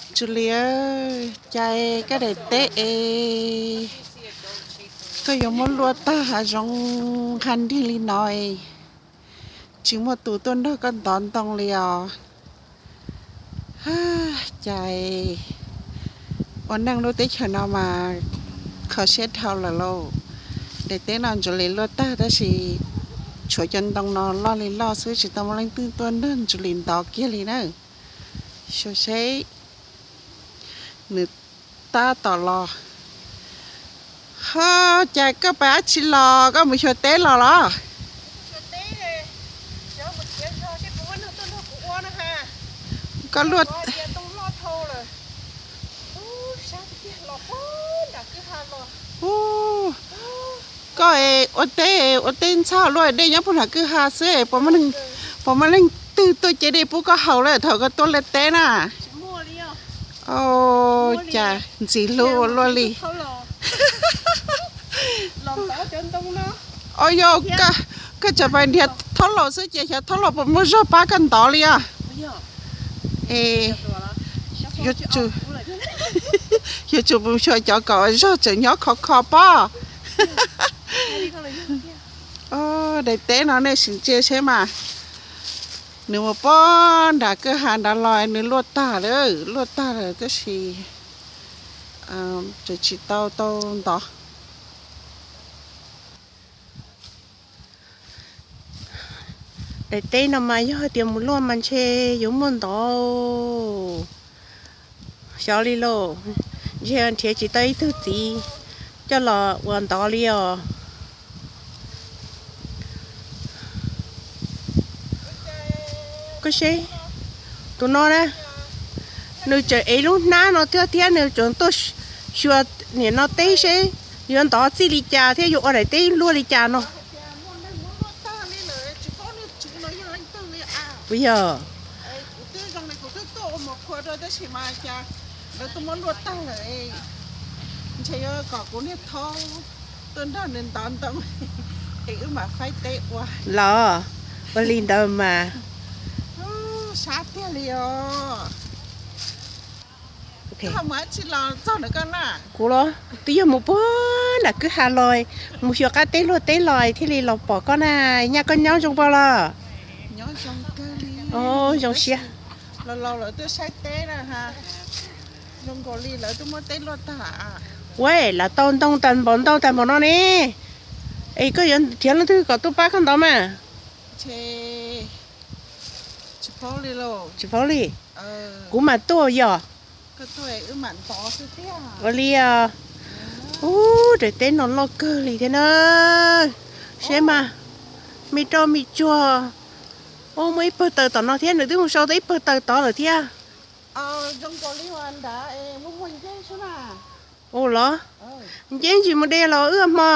Ntsuj Lis, cas koj daim teb es koj yuav muab luaj tag hav zoov nqha nrig li no, tsis muaj tus tuaj nrog koj ntov ntoo li os? Cas ua neej lub teb chaws no mas kho siab dhau lawm lauj. Daim teb no Ntsuj Lis luaj tag tab sis tshuav cov ntoo no loj li loj xwb, tsis tau muaj leej twg tuaj nrog Ntsuj Lis ntov kiag li na. Xyov seb nws tab tom los. Ho, cas koj pab dab tsi los, koj mus xyuas teb los los? Koj luaj, koj ua teb, ua teb ntxhab luaj dej nyob puag nram kwj ha xwb, puas muaj leej twg tuaj ce dej pub koj haus lawm thaum koj tuaj luaj teb na? Cas ntxim hlub ua luaj li. Os, yog koj tseem pais nrhiav thaub laus xwb ces xyov thaub laus puas muaj zog pab koj ntov li os. Es yuav tsum mus xyuas cov kom zog tseem nyob khov kho pob. Daim teb no nej sim ntsia seb mas, nws mus pob nram kwj ha nrad los nws luaj tag lawm, luaj tag lawm tab sis tseem tsis tau tau ntov. Daim teb no mas yog hais tias mus luaj mas ntshe yuav muaj ntov. Xyov li lauj, ntshe nrhiav tsis tau ib tug txiv coj los ua ntov li os. Koj seb, tus no na, nws tseem ev lub hnab no thiab, thiab nws tseem tuaj xyuas niam no teb seb yuav ntov txij li cas thiab yuav ua daim teb luaj li cas no. Kuv yog, los ua li ntawd mas. Kuv los twb yog mus puag nram kwj ha los, mus xyuas qab teb luaj teb los thiaj li los pom koj na. Nyaj koj nyob zoo pob los? Zoo siab. Ua, lawv tau ntoo tag npaum ntau tag npaum no ne. Es koj yuav nrhiav leej twg kom tuaj pab koj ntov mas? Tsis paub li. Kuv mam tuaj yog. Ua li os. Ub, daim teb no loj kawg li thiab na. Seb mas, me roj me tsuag. Ub, muaj ib pawg taws tom no thiab, nws twb mus sau tau ib pawg taws tod lawm thiab. Ua los, nceb ntsis mus de los wb hmo.